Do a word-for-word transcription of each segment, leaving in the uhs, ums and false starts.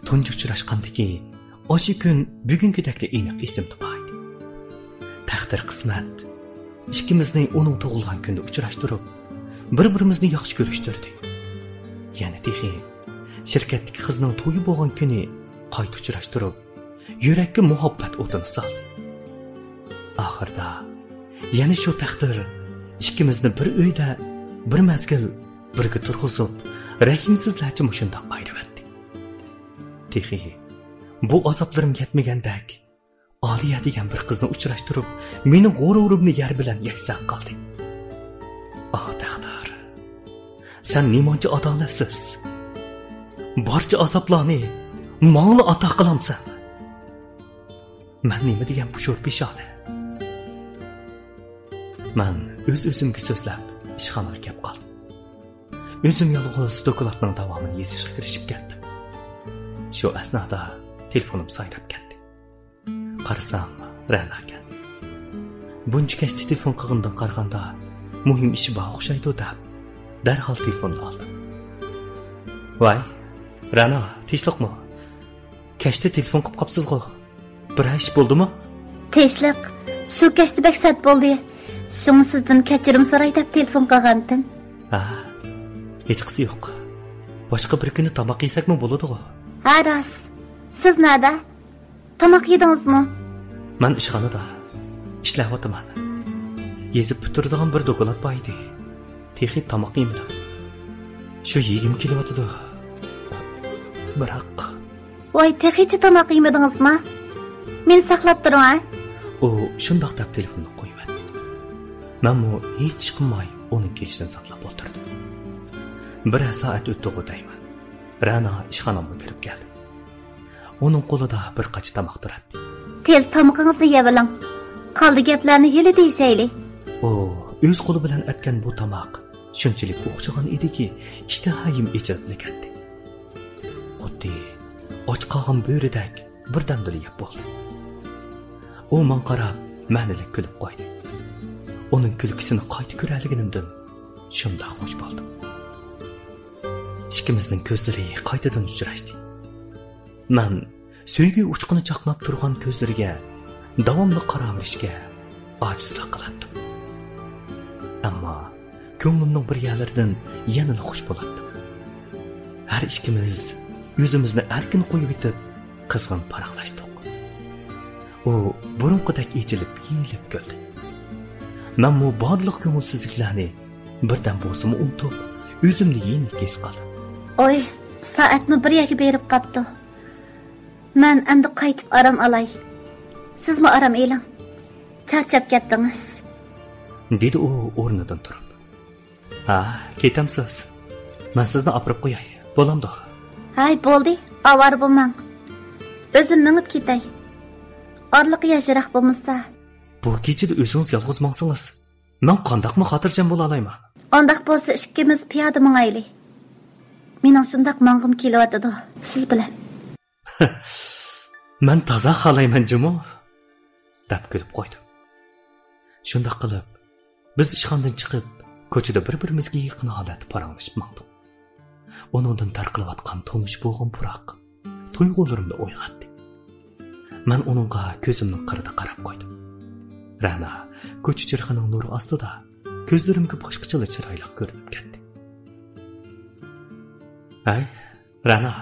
تۇنجى ئۇچراشقاندىكى ئاشۇ كۈن بۈگۈنكىدەكلا ئېنىق ئېسىمدە بار ئىدى. تەقدىر قىسمەت ئىككىمىزنى ئۇنىڭ تۇغۇلغان كۈنىدە ئۇچراشتۇرۇپ، بىر-بىرىمىزنى ياخشى كۆرۈشتۈردى. يەنە تېخى شىركەتتىكى قىزنىڭ تويى بولغان كۈنى قايتا ئۇچراشتۇرۇپ، يۈرەككە مۇھەببەت ئوتىنى سالدى. ئاخىردا يەنە شۇ تەقدىر ئىككىمىزنى بىر ئۆيدە بىر مەزگىل بىرگە تۇرغۇزۇپ، رەھىمسىزلەرچە مۇشۇنداق ئايرىۋەتتى. تېخى بۇ ئازابلىرىم يەتمىگەندەك، ئالىيە دېگەن بىر قىزنى ئۇچراشتۇرۇپ، مېنىڭ غۇرۇرۇمنى يەر بىلەن يەكسان قىلدى. ئاھ، تەقدىر، سەن نېمانچە ئادالەتسىز! بارچە ئازابلارنى ماڭىلا ئاتا قىلامسەن؟ مەن نېمە دېگەن بۇ شور پېشانە؟ مەن ئۆز-ئۆزۈمگە سۆزلەپ، ئىشخانىغا كەپ قالدىم. ئۆزۈم يالغۇز دوكلاتنىڭ داۋامىنى يېزىشقا كىرىشىپ كەتتىم. شۇ ئەسنادا تېلېفونۇم سايراپ كەتتى. قارىسام، رەنا ئىكەن. بۇنچە كەچتە تېلېفون قىلغىنىدىن قارىغاندا، مۇھىم ئىشى بار ئوخشايدۇ دەپ، دەرھال تېلېفوننى ئالدىم. ۋاي، رەنا، تىنچلىقمۇ؟ كەچتە تېلېفون قىلىپ قاپسىزغۇ؟ بىرەر ئىش بولدىمۇ؟ تىنچلىق، شۇ كەچتە بەك سەت بولدى. شۇڭا سىزدىن كەچۈرۈم سوراي دەپ تېلېفون قىلغانتىم. ھە، ھېچقىسى يوق. باشقا بىر كۈنى تاماق يېسەكمۇ بولىدىغۇ؟ ھە، راست. سىز نەدە؟ تاماق يېدىڭىزمۇ؟ مەن ئىشخانىدا ئىشلەۋاتىمەن. يېزىپ پۈتتۈرىدىغان بىر دوكلات بار ئىدى. تېخى تاماق يېمىدىم. شۇ يېگۈم كېلىۋاتىدۇ. بىراق. ۋاي، تېخىچە تاماق يېمىدىڭىزما؟ مېنى ساقلاپ تۇرۇڭ، ھە؟ ئۇ شۇنداق دەپ تېلېفوننى قويۇۋەتتى. مەنمۇ ھېچ ئىش قىلماي ئۇنىڭ كېلىشىنى ساقلاپ ئولتۇردۇم. بىرەر سائەت ئۆتتىغۇ دەيمەن، رەنا ئىشخانامغا كىرىپ كەلدى. ئۇنىڭ قولىدا بىر قاچا تاماق تۇراتتى. تېز تامىقىڭىزنى يەۋېلىڭ. قالدى گەپلەرنى ھېلى دېيىشەيلى. ئۇ ئۆز قولى بىلەن ئەتكەن بۇ تاماق شۇنچىلىك ئوخشىغان ئىدىكى، ئىشتىھايىم ئېچىلىپلا كەتتى. خۇددى ئاچ قالغان بۆرىدەك بىردەمدىلا يەپ بولدى. ئۇ ماڭا قاراپ مەنىلىك كۈلۈپ قويدى. ئۇنىڭ كۈلكىسىنى قايتا كۆرەلىگىنىمدىن شۇنداق خوش بولدۇم. ئىككىمىزنىڭ كۆزلىرى قايتىدىن ئۇچراشتى. مەن سۆيگۈ ئۇچقۇنى چاقناپ تۇرغان كۆزلىرىگە داۋاملىق قاراۋېرىشكە ئاجىزلىق قىلاتتىم. ئەمما كۆڭلۈمنىڭ بىر يەرلىرىدىن يەنىلا خوش بولاتتىم. ھەر ئىككىمىز ئۆزىمىزنى ئەركىن قويۇۋېتىپ، قىزغىن پاراڭلاشتۇق. ئۇ بۇرۇنقىدەك ئېچىلىپ، يېيىلىپ كۈلدى. مەنمۇ بارلىق كۆڭۈلسىزلىكلەرنى بىردەم بولسىمۇ ئۇنتۇپ، ئۆزۈمنى يېنىك ھېس قىلدىم. ئوي، سائەتمۇ بىر يەرگە بېرىپ قاپتۇ. مەن ئەمدى قايتىپ ئارام ئالاي. سىزمۇ ئارام ئېلىڭ. چارچاپ كەتتىڭىز. دېدى ئۇ ئورنىدىن تۇرۇپ. ھە، كېتەمسىز؟ مەن سىزنى ئاپىرىپ قوياي، بولامدۇ؟ ھاي، بولدى، ئاۋارە بولماڭ. ئۆزۈم مېڭىپ كېتەي. ئارىلىقى ياش يىراق بولمىسا. بۇ كېچىدە ئۆزىڭىز يالغۇز ماڭسىڭىز، مەن قانداقمۇ خاتىرجەم بولالايمەن؟ ئانداق بولسا ئىككىمىز پىيادە ماڭايلى. مېنىڭ شۇنداق ماڭغۇم كېلىۋاتىدۇ، سىز بىلەن. مەن تازا خالايمەن جۇمۇ، دەپ كۈلۈپ قويدۇم. شۇنداق قىلىپ، بىز ئىشخانىدىن چىقىپ، كوچىدا بىر-بىرىمىزگە يېقىن ھالەتتە پاراڭلىشىپ ماڭدۇق. ئۇنىڭدىن تارقىلىۋاتقان تونۇش بولغان پۇراق تۇيغۇلىرىمنى ئويغاتتى. مەن ئۇنىڭغا كۆزۈمنىڭ قىرىدا قاراپ قويدۇم. رەنا كوچا چىرىغىنىڭ نۇرى ئاستىدا كۆزلىرىمگە باشقىچىلا چىرايلىق كۆرۈنۈپ كەتتى. ھەي، رەنا،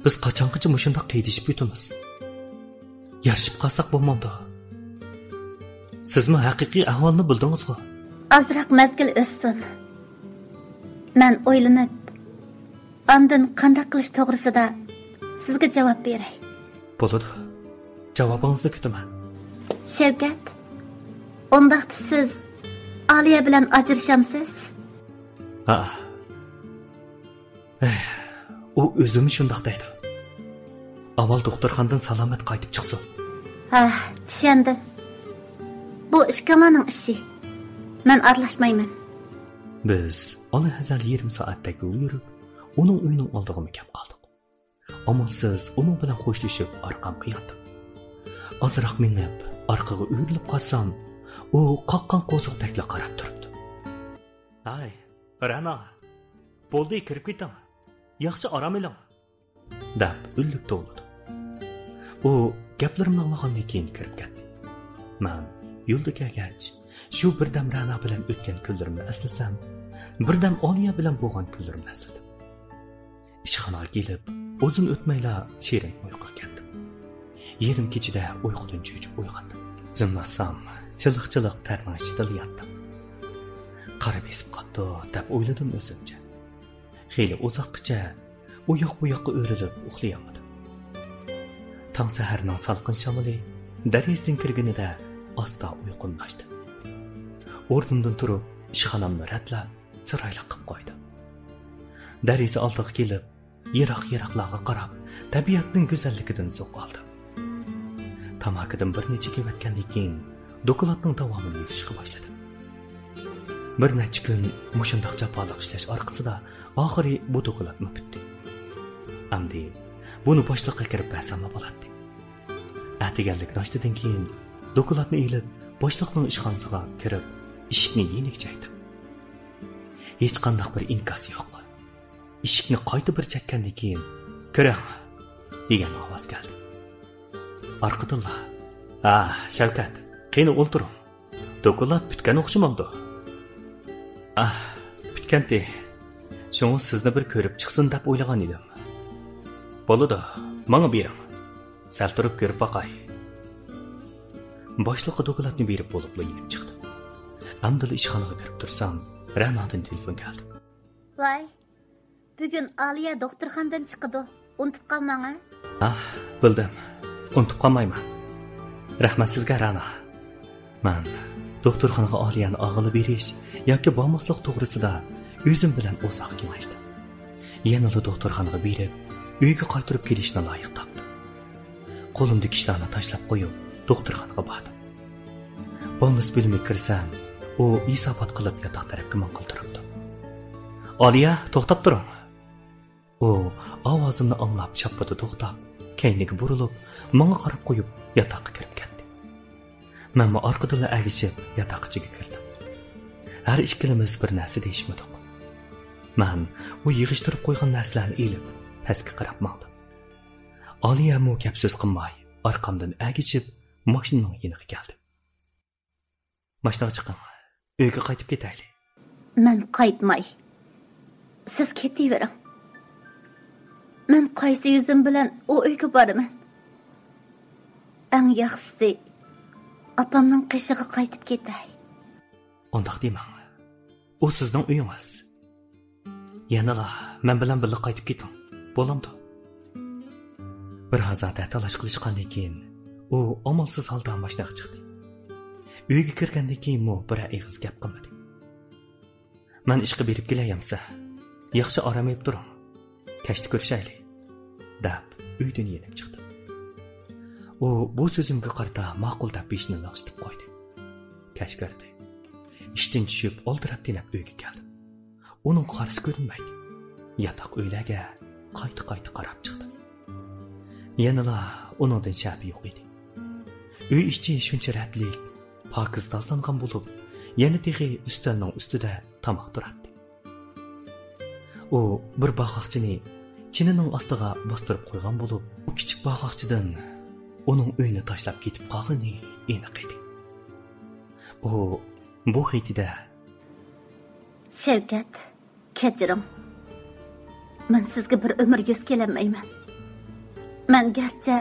بىز قاچانغىچە مۇشۇنداق قېيىدىشىپ يۈتىمىز؟ يارىشىپ قالساق بولمامدۇ؟ سىزمۇ ھەقىقىي ئەھۋالنى بىلدىڭىزغۇ؟ ئازراق مەزگىل ئۆتسۇن. مەن ئويلىنىپ، ئاندىن قانداق قىلىش توغرىسىدا سىزگە جاۋاب بېرەي. بولىدۇ. جاۋابىڭىزنى كۈتىمەن. شەۋكەت، ئۇنداقتا سىز ئالىيە بىلەن ئاجرىشامسىز؟ ھە. ئەھ، ئۇ ئۆزىمۇ شۇنداق دەيدۇ. ئاۋۋال دوختۇرخانىدىن سالامەت قايتىپ چىقسۇن. ھە، چۈشەندىم. بۇ ئىككىڭلارنىڭ ئىشى. مەن ئارىلاشمايمەن. بىز ئالاھەزەل يېرىم سائەتتەك يول يۈرۈپ، ئۇنىڭ ئۆيىنىڭ ئالدىغىمۇ كەپ قالدۇق. ئامالسىز ئۇنىڭ بىلەن خوشلىشىپ ئارقامغا ياندىم. ئازراق مېڭىپ، ئارقىغا ئۆرۈلۈپ قارىسام، ئۇ قاققان قوزۇقتەكلا قاراپ تۇرۇپتۇ. ھاي، رەنا، بولدى، كىرىپ كېتىڭ. ياخشى ئارام ئېلىڭ. دەپ ئۈنلۈك توۋلىدى. ئۇ گەپلىرىمنى ئاڭلىغاندىن كېيىن كىرىپ كەتتى. مەن يولدا كەلگەچ، شۇ بىردەم رەنا بىلەن ئۆتكەن كۈنلىرىمنى ئەسلىسەم، بىردەم ئالىيە بىلەن بولغان كۈنلىرىمنى ئەسلىدىم. ئىشخانىغا كېلىپ، ئۇزۇن ئۆتمەيلا شېرىن ئۇيقۇغا كەتتىم. يېرىم كېچىدە ئۇيقۇدىن چۆچۈپ ئويغاندىم. كۆزۈمنى ئاچسام، چىلىق-چىلىق تەرنىڭ ئىچىدىلا ياتتىم. قارا بېسىپ قاپتۇ، دەپ ئويلىدىم ئۆزۈمچە. خېلى ئۇزاققىچە ئۇ ياق بۇ ياققا ئۆرۈلۈپ ئۇخلىيالمىدىم. تاڭ سەھەرنىڭ سالقىن شامىلى دېرىزىدىن كىرگىنىدە ئاستا ئۇيقۇمنى ئاچتىم. ئورنۇمدىن تۇرۇپ، ئىشخانامنى رەتلەپ، چىرايلىق قىلىپ قويدۇم. دېرىزە ئالدىغا كېلىپ، يىراق-يىراقلارغا قاراپ، تەبىئەتنىڭ گۈزەللىكىدىن زوق ئالدىم. تاماكىدىن بىر نەچچە كېۋەتكەندىن كېيىن، دوكلاتنىڭ داۋامىنى يېزىشقا باشلىدىم. بىر نەچچە كۈن مۇشۇنداق جاپالىق ئىشلەش ئارقىسىدا، ئاخىرى بۇ دوكلاتمۇ پۈتتى. ئەمدى بۇنى باشلىققا كىرىپ بەرسەملا بولاتتى. ئەتىگەنلىك ناشتىدىن كېيىن، دوكلاتنى ئېلىپ، باشلىقنىڭ ئىشخانىسىغا كىرىپ، ئىشىكنى يېنىك چەكتىم. ھېچقانداق بىر ئىنكاس يوق. ئىشىكنى قايتا بىر چەككەندىن كېيىن، «كىرىڭ» دېگەن ئاۋاز كەلدى. ئارقىدىنلا، «ھە، شەۋكەت، قېنى ئولتۇرۇڭ. دوكلات پۈتكەن ئوخشىمامدۇ؟» «ئاھ، پۈتكەنتى. شۇڭا سىزنى بىر كۆرۈپ چىقسۇن دەپ ئويلىغان ئىدىم. بولىدۇ، ماڭا بېرىڭ. سەل تۇرۇپ كۆرۈپ باقاي.» باشلىققا دوكلاتنى بېرىپ بولۇپلا يېنىپ چىقتىم. ئەمدىلا ئىشخانىغا كىرىپ تۇرسام، رەنادىن تېلېفون كەلدى. ۋاي، بۈگۈن ئالىيە دوختۇرخانىدىن چىقىدۇ. ئۇنتۇپ قالماڭ، ھە؟ ئاھ، بىلدىم. ئۇنتۇپ قالمايمەن. رەھمەت سىزگە، رەنا. مەن دوختۇرخانىغا ئالىيەنى ئالغىلى بېرىش ياكى بارماسلىق توغرىسىدا ئۆزۈم بىلەن ئۇزاق كېڭەشتىم. يەنىلا دوختۇرخانىغا بېرىپ، ئۆيگە قايتۇرۇپ كېلىشنى لايىق تاپتىم. قولۇمدىكى ئىشلارنى تاشلاپ قويۇپ، دوختۇرخانىغا باردىم. بالنىس بۆلۈمىگە كىرسەم، ئۇ ھېسابات قىلىپ ياتاق تەرەپكە ماڭغىلى تۇرۇپتۇ. «ئالىيە، توختاپ تۇرۇڭ!» ئۇ ئاۋازىمنى ئاڭلاپ شاپپىدە توختاپ، كەينىگە بۇرۇلۇپ، ماڭا قاراپ قويۇپ ياتاققا كىرىپ كەتتى. مەنمۇ ئارقىدىنلا ئەگىشىپ ياتاق ئىچىگە كىردىم. ھەر ئىككىلىمىز بىر نەرسە دېيىشمىدۇق. مەن ئۇ يىغىشتۇرۇپ قويغان نەرسىلەرنى ئېلىپ پەسكە قاراپ ماڭدىم. ئالىيەمۇ گەپ سۆز قىلماي ئارقامدىن ئەگىشىپ ماشىنىنىڭ يېنىغا كەلدى. ماشىنىغا چىقىڭ. ئۆيگە قايتىپ كېتەيلى. مەن قايتماي. سىز كېتىۋېرىڭ. مەن قايسى يۈزۈم بىلەن ئۇ ئۆيگە بارىمەن؟ ئەڭ ياخشىسى، ئاپامنىڭ قېشىغا قايتىپ كېتەي. ئۇنداق دېمەڭ. ئۇ سىزنىڭ ئۆيىڭىز. يەنىلا مەن بىلەن بىللە قايتىپ كېتىڭ. بولامدۇ؟ بىر ھازا دەتالاش قىلىشقاندىن كېيىن، ئۇ ئامالسىز ھالدا ماشىنىغا چىقتى. ئۆيگە كىرگەندىن كېيىنمۇ بىرەر ئېغىز گەپ قىلمىدى. مەن ئىشقا بېرىپ كېلەي ئەمىسە. ياخشى ئارام ئېلىپ تۇرۇڭ. كەچتە كۆرۈشەيلى، دەپ ئۆيدىن يېنىپ چىقتىم. ئۇ بۇ سۆزۈمگە قارىتا ماقۇل دەپ بېشىنى لىڭشىتىپ قويدى. كەچ كىردى. ئىشتىن چۈشۈپ، ئالدىراپ-تېنەپ ئۆيگە كەلدىم. ئۇنىڭ قارىسى كۆرۈنمەيدۇ. ياتاق ئۆيلەرگە قايتا-قايتا قاراپ چىقتىم. يەنىلا ئۇنىڭدىن شەپە يوق ئىدى. ئۆي ئىچى شۇنچە رەتلىك، پاكىز تازىلانغان بولۇپ، يەنە تېخى ئۈستەلنىڭ ئۈستىدە تاماق تۇراتتى. ئۇ بىر باغاقچىنى چىنىنىڭ ئاستىغا باستۇرۇپ قويغان بولۇپ، ئۇ كىچىك باغاقچىدىن ئۇنىڭ ئۆينى تاشلاپ كېتىپ قالغىنى ئېنىق ئىدى. ئۇ بۇ خېتىدە، شەۋكەت، كەچۈرۈڭ. مەن سىزگە بىر ئۆمۈر يۈز كېلەلمەيمەن. مەن گەرچە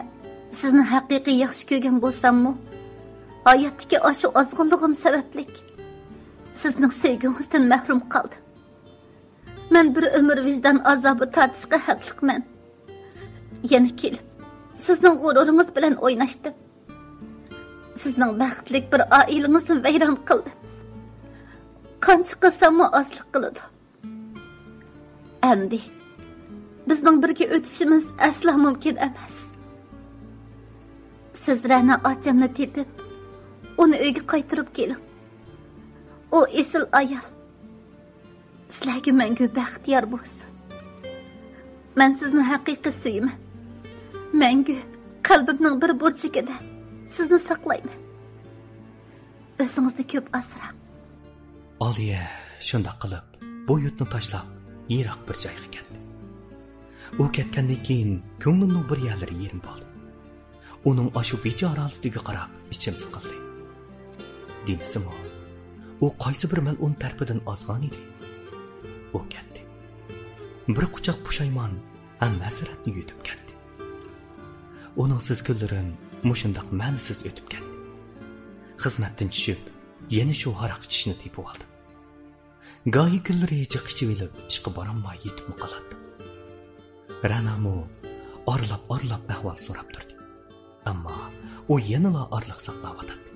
سىزنى ھەقىقىي ياخشى كۆرگەن بولساممۇ، ھاياتتىكى ئاشۇ ئازغىنلىقىم سەۋەبلىك سىزنىڭ سۆيگۈڭىزدىن مەھرۇم قالدىم. مەن بىر ئۆمۈر ۋىجدان ئازابى تارتىشقا ھەقلىقمەن. يەنە كېلىپ، سىزنىڭ غۇرۇرىڭىز بىلەن ئويناشتىم. سىزنىڭ بەختلىك بىر ئائىلىڭىزنى ۋەيران قىلدىم. قانچە قىلساممۇ ئازلىق قىلىدۇ. ئەمدى بىزنىڭ بىرگە ئۆتۈشىمىز ئەسلا مۇمكىن ئەمەس. سىز رەنا ئاچامنى تېپىپ، ئۇنى ئۆيگە قايتۇرۇپ كېلىڭ. ئۇ ئېسىل ئايال. سىلەرگە مەڭگۈ بەخت يار بولسۇن. مەن سىزنى ھەقىقىي سۆيىمەن. مەڭگۈ قەلبىمنىڭ بىر بۇرجىكىدە سىزنى ساقلايمەن. ئۆزىڭىزنى كۆپ ئاسراڭ. ئالىيە شۇنداق قىلىپ، بۇ يۇرتنى تاشلاپ، يىراق بىر جايغا كەتتى. ئۇ كەتكەندىن كېيىن كۆڭلۈمنىڭ بىر يەرلىرى يېرىم بولدى. ئۇنىڭ ئاشۇ بىچارە ھالىتىگە قاراپ ئىچىم سىقىلدى. دېمىسىمۇ، ئۇ قايسى بىر مەلئۇن تەرىپىدىن ئازغان ئىدى. ئۇ كەتتى. بىر قۇچاق پۇشايمان ھەم ھەسرەتنى يۇتۇپ كەتتى. ئۇنىڭسىز كۈنلىرىم مۇشۇنداق مەنىسىز ئۆتۈپ كەتتى. خىزمەتتىن چۈشۈپ، يەنە شۇ ھاراق ئىچىشنى تېپىۋالدىم. گاھى كۈنلىرى جىق ئىچىۋېلىپ، ئىشقا بارالماي يېتىپمۇ قالاتتىم. رەنامۇ ئارىلاپ-ئارىلاپ ئەھۋال سوراپ تۇردى. ئەمما ئۇ يەنىلا ئارىلىق ساقلاۋاتاتتى.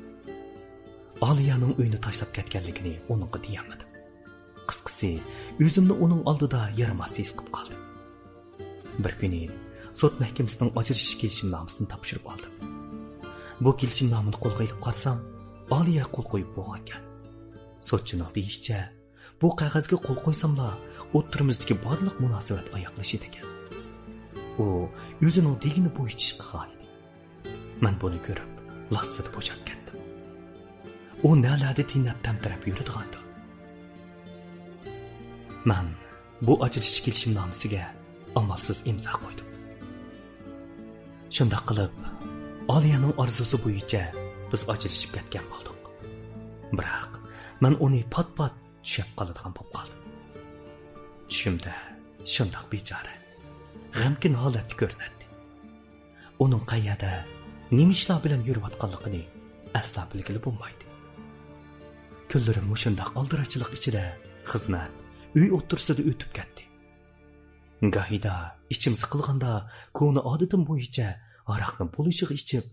ئالىيەنىڭ ئۆينى تاشلاپ كەتكەنلىكىنى ئۇنىڭغا دېيەلمىدىم. قىسقىسى، ئۆزۈمنى ئۇنىڭ ئالدىدا يارىماس ھېس قىلىپ قالدىم. بىر كۈنى سوت مەھكىمىسىنىڭ ئاجرىشىش كېلىشىمنامىسىنى تاپشۇرۇپ ئالدىم. بۇ كېلىشىمنامىنى قولغا ئېلىپ قارىسام، ئالىيە قول قويۇپ بولغانىكەن. سوتچىنىڭ دېيىشىچە، بۇ قەغەزگە قول قويساملا، ئوتتۇرىمىزدىكى بارلىق مۇناسىۋەت ئاياغلىشىدىكەن. ئۇ ئۆزىنىڭ دېگىنى بويىچە ئىش قىلغانىدى. مەن بۇنى كۆرۈپ، لاسسىدە بوشاپ كەتتىم. ئۇ نەلەردە تېنەپ تەمتىرەپ يۈرىدىغاندۇ؟ مەن بۇ ئاجرىشىش كېلىشىمنامىسىگە ئامالسىز ئىمزا قويدۇم. شۇنداق قىلىپ، ئالىيەنىڭ ئارزۇسى بويىچە بىز ئاجرىشىپ كەتكەن بولدۇق. بىراق، مەن ئۇنى پات-پات چۈشەپ قالىدىغان بولۇپ قالدىم. چۈشۈمدە شۇنداق بىچارە، غەمكىن ھالەتتە كۆرۈنەتتى. ئۇنىڭ قەيەردە، نېمە ئىشلار بىلەن يۈرۈۋاتقانلىقىنى ئەسلا بىلگىلى بولمايدۇ. كۈنلىرىم مۇشۇنداق ئالدىراشچىلىق ئىچىدە خىزمەت، ئۆي ئوتتۇرىسىدا ئۆتۈپ كەتتى. گاھىدا ئىچىم سىقىلغاندا، كونا ئادىتىم بويىچە ھاراقنى بولۇشىغا ئىچىپ،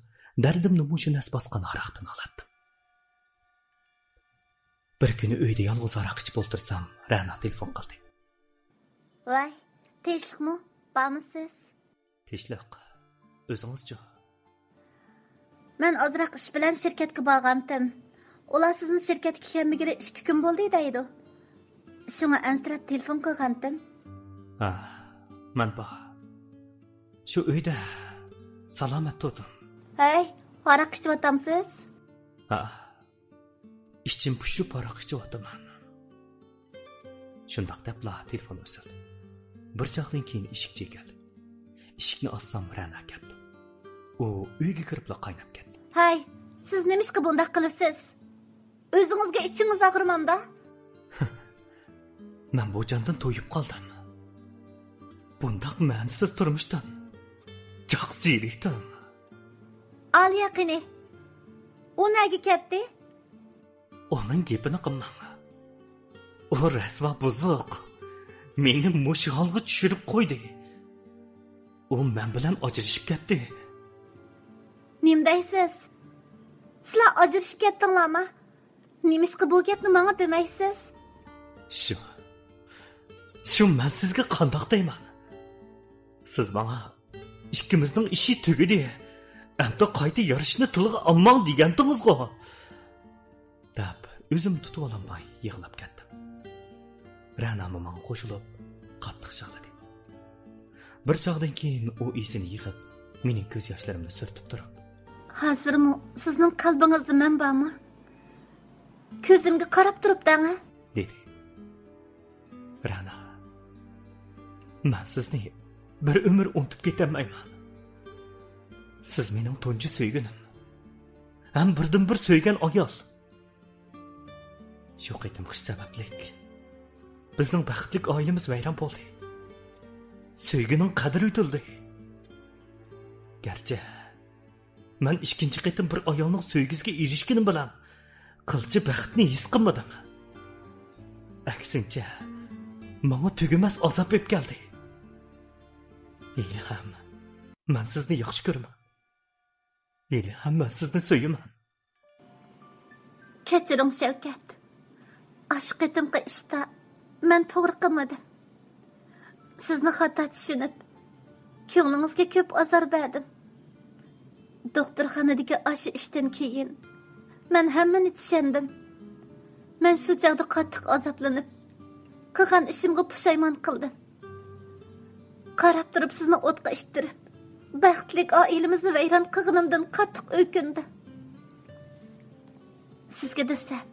دەردىمنى مۇشۇ نەس باسقان ھاراقتىن ئالاتتىم. بىر كۈنى ئۆيدە يالغۇز ھاراق ئىچىپ ئولتۇرسام، رەنا تېلېفون قىلدى. ۋاي، تىنچلىقمۇ؟ بارمۇسىز؟ تىنچلىق. ئۆزىڭىزچۇ؟ مەن ئازراق ئىش بىلەن شىركەتكە بارغانتىم. ئۇلار سىزنى شىركەتكە كەلمىگىلى ئىككى كۈن بولدى دەيدۇ. شۇڭا ئەنسىرەپ تېلېفون قىلغانتىم. ھە، مەن بار. شۇ ئۆيدە سالامەت تۇردۇم. ھەي، ھاراق ئىچىۋاتامسىز؟ ھە. ئىچىم پۇشۇپ ھاراق ئىچىۋاتىمەن. شۇنداق دەپلا تېلېفون ئۈزۈلدى. بىر چاغدىن كېيىن ئىشىك چېكىلدى. ئىشىكنى ئاچسام، رەنا كەپتۇ. ئۇ ئۆيگە كىرىپلا قايناپ كەتتى. ھەي، سىز نېمىشقا بۇنداق قىلىسىز؟ ئۆزىڭىزگە ئىچىڭىز ئاغرىمامدا؟ مەن بۇ جاندىن تويۇپ قالدىم. بۇنداق مەنىسىز تۇرمۇشتىن جاق زېرىكتىم. ئالىيە قېنى؟ ئۇ نەگە كەتتى؟ ئۇنىڭ گېپىنى قىلماڭ. ئۇ رەسۋا بۇزۇق. مېنى مۇشۇ ھالغا چۈشۈرۈپ قويدى. ئۇ مەن بىلەن ئاجرىشىپ كەتتى. نېمە دەيسىز؟ سىلەر ئاجرىشىپ كەتتىڭلارمۇ؟ نېمىشقا بۇ گەپنى ماڭا دېمەيسىز؟ شۇ، شۇ مەن سىزگە قانداق دەيمەن؟ سىز ماڭا، «ئىككىمىزنىڭ ئىشى تۈگىدى، ئەمدى قايتا يارىشىشنى تىلغا ئالماڭ» دېگەنتىڭىزغۇ؟ دەپ، ئۆزۈم تۇتۇۋالالماي يىغلاپ كەتتىم. رەنامۇ ماڭا قوشۇلۇپ، قاتتىق يىغلىدى. بىر چاغدىن كېيىن ئۇ ئېسىنى يىغىپ، مېنىڭ كۆز ياشلىرىمنى سۈرتۈپ تۇرۇپ، «ھازىرمۇ سىزنىڭ قەلبىڭىزدە مەن بارمۇ؟ كۆزۈمگە قاراپ تۇرۇپ دەڭە» دېدى. رەنا، مەن سىزنى بىر ئۆمۈر ئۇنتۇپ كېتەلمەيمەن. سىز مېنىڭ تۇنجى سۆيگىنىم ھەم بىردىنبىر سۆيگەن ئايال. شۇ قېتىمقى ئىش سەۋەبلىك بىزنىڭ بەختلىك ئائىلىمىز ۋەيران بولدى. سۆيگۈنىڭ قەدرى ئۆتۈلدى. گەرچە مەن ئىككىنچى قېتىم بىر ئايالنىڭ سۆيگۈسىگە ئېرىشكىنىم بىلەن قىلچە بەختنى ھېس قىلمىدىم. ئەكسىنچە، ماڭا تۈگىمەس ئازاب ئېلىپ كەلدى. ھېلىھەم مەن سىزنى ياخشى كۆرىمەن. ھېلىھەم مەن سىزنى سۆيىمەن. كەچۈرۈڭ، شەۋكەت. ئاشۇ قېتىمقى ئىشتا مەن توغرا قىلمىدىم. سىزنى خاتا چۈشىنىپ، كۆڭلىڭىزگە كۆپ ئازار بەردىم. دوختۇرخانىدىكى ئاشۇ ئىشتىن كېيىن مەن ھەممىنى چۈشەندىم. مەن شۇ چاغدا قاتتىق ئازابلىنىپ، قىلغان ئىشىمغا پۇشايمان قىلدىم. قاراپ تۇرۇپ سىزنى ئوتقا ئىتتىرىپ، بەختلىك ئائىلىمىزنى ۋەيران قىلغىنىمدىن قاتتىق ئۆكۈندۈم. سىزگە دېسەم،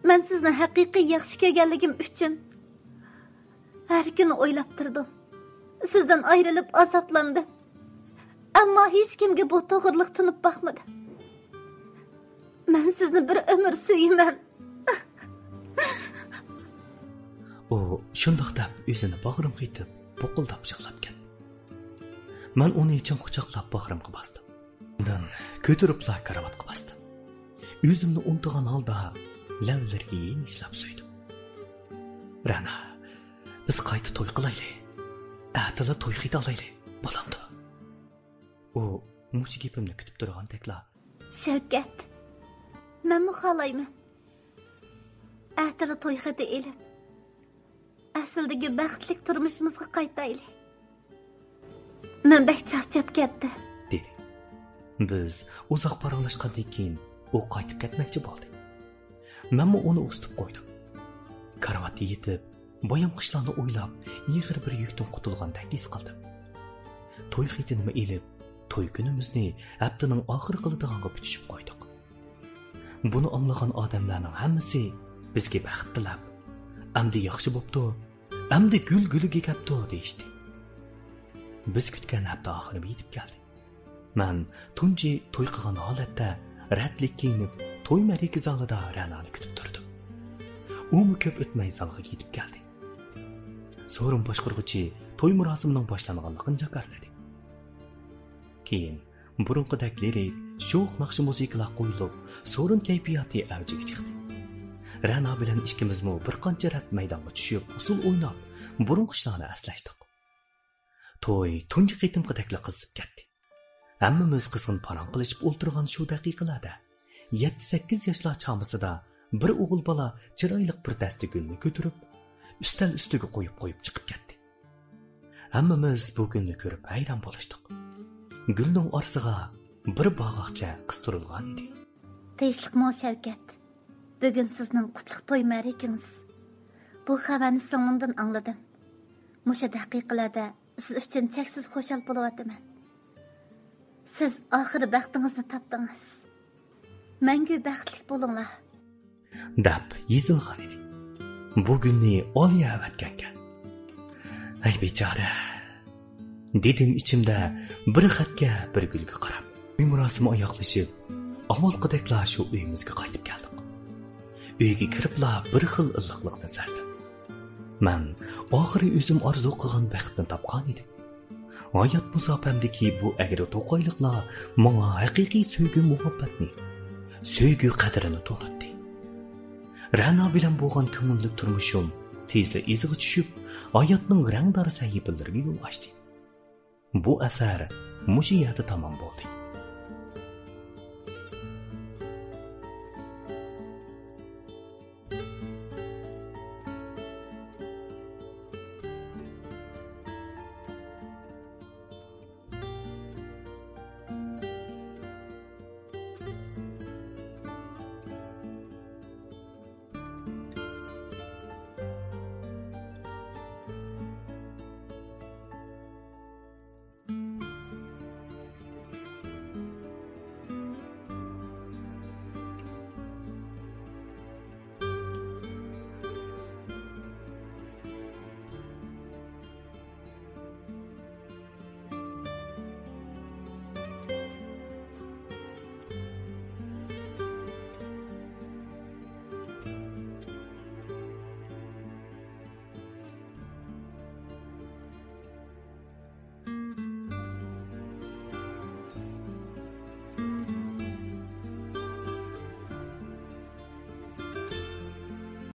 مەن سىزنى ھەقىقىي ياخشى كۆرگەنلىكىم ئۈچۈن ھەر كۈنى ئويلاپ تۇردۇم. سىزدىن ئايرىلىپ ئازابلاندىم. ئەمما ھېچكىمگە بۇ توغرىلىق تىنىپ باقمىدىم. مەن سىزنى بىر ئۆمۈر سۆيىمەن. ئۇ شۇنداق دەپ ئۆزىنى باغرىمغا ئېتىپ، بۇقۇلداپ يىغلاپ كەتتى. مەن ئۇنى چىڭ قۇچاقلاپ باغرىمغا باستىم. ئاندىن كۆتۈرۈپلا كارىۋاتقا باستىم. ئۆزۈمنى ئۇنتۇغان ھالدا لەۋلىرىگە يېنىشلاپ سۆيدۈم. رەنا، بىز قايتا توي قىلايلى. ئەتىلا توي خېتى ئالايلى. بولامدۇ؟ ئۇ مۇشۇ گېپىمنى كۈتۈپ تۇرغاندەكلا. شەۋكەت، مەنمۇ خالايمەن. ئەتىلا توي خېتى ئېلىپ، ئەسلىدىكى بەختلىك تۇرمۇشىمىزغا قايتايلى. مەن بەك چارچاپ كەتتىم، دېدى. بىز ئۇزاق پاراڭلاشقاندىن كېيىن ئۇ قايتىپ كەتمەكچى بولدى. مەنمۇ ئۇنى ئۇزىتىپ قويدۇم. كارىۋاتتا يېتىپ، بايام قىشلارنى ئويلاپ، ئېغىر بىر يۈكتىن قۇتۇلغاندەك ھېس قىلدىم. توي خېتىنىمۇ ئېلىپ، توي كۈنىمىزنى ھەپتىنىڭ ئاخىرى قىلىدىغانغا پۈتۈشۈپ قويدۇق. بۇنى ئاڭلىغان ئادەملەرنىڭ ھەممىسى بىزگە بەخت تىلەپ، «ئەمدى ياخشى بوپتۇ، ئەمدى گۈل گۈلىگە كەپتۇ» دېيىشتى. بىز كۈتكەن ھەپتە ئاخىرىمۇ يېتىپ كەلدى. مەن تۇنجى توي قىلغان ھالەتتە رەتلىك كىيىنىپ، توي مەرىكە زالىدا رەنانى كۈتۈپ تۇردۇم. ئۇمۇ كۆپ ئۆتمەي زالغا يېتىپ كەلدى. سورۇن باشقۇرغۇچى توي مۇراسىمىنىڭ باشلانغانلىقىنى جاكارلىدى. كېيىن بۇرۇنقىدەك لىرىك، شوخ ناخشا-مۇزىكىلار قويۇلۇپ، سورۇن كەيپىياتى ئەۋجىگە چىقتى. رەنا بىلەن ئىككىمىزمۇ بىر قانچە رەت مەيدانغا چۈشۈپ، ئۇسسۇل ئويناپ، بۇرۇنقى ئىشلارنى ئەسلەشتۇق. توي تۇنجى قېتىمقىدەكلا قىزىپ كەتتى. ھەممىمىز قىزغىن پاراڭ قىلىشىپ ئولتۇرغان شۇ دەقىقىلەردە، يەتتە-سەككىز ياشلار چامىسىدا بىر ئوغۇل بالا چىرايلىق بىر دەستە گۈلنى كۆتۈرۈپ، ئۈستەل ئۈستىگە قويۇپ، قويۇپ چىقىپ كەتتى. ھەممىمىز بۇ گۈلنى كۆرۈپ ھەيران بولۇشتۇق. گۈلنىڭ ئارىسىغا بىر باغاقچە قىستۇرۇلغان ئىدى. تىنچلىقمۇ، شەۋكەت؟ بۈگۈن سىزنىڭ قۇتلۇق توي مەرىكىڭىز. بۇ خەۋەرنى سىڭلىمدىن ئاڭلىدىم. مۇشۇ دەقىقىلەردە سىز ئۈچۈن چەكسىز خۇشال بولۇۋاتىمەن. سىز ئاخىرى بەختىڭىزنى تاپتىڭىز. مەڭگۈ بەختلىك بولۇڭلار، دەپ يېزىلغان ئىدى. بۇ گۈلنى ئالىيە ئەۋەتكەنكەن. ئەي بىچارە، دېدىم ئىچىمدە بىر خەتكە، بىر گۈلگە قاراپ. توي مۇراسىمى ئاياغلىشىپ، ئاۋۋالقىدەكلا شۇ ئۆيىمىزگە قايتىپ كەلدۇق. ئۆيگە كىرىپلا بىر خىل ئىللىقلىقنى سەزدىم. مەن ئاخىرى ئۆزۈم ئارزۇ قىلغان بەختنى تاپقان ئىدىم. ھايات مۇساپەمدىكى بۇ ئەگرى توقايلىقلار ماڭا ھەقىقىي سۆيگۈ مۇھەببەتنى، سۆيگۈ قەدرىنى تونۇتتى. رەنا بىلەن بولغان كۆڭۈللۈك تۇرمۇشۇم تېزلا ئىزىغا چۈشۈپ، ھاياتنىڭ رەڭدار سەھىپىلىرىگە يول ئاچتى. بۇ ئەسەر مۇشۇ يەردە تامام بولدى.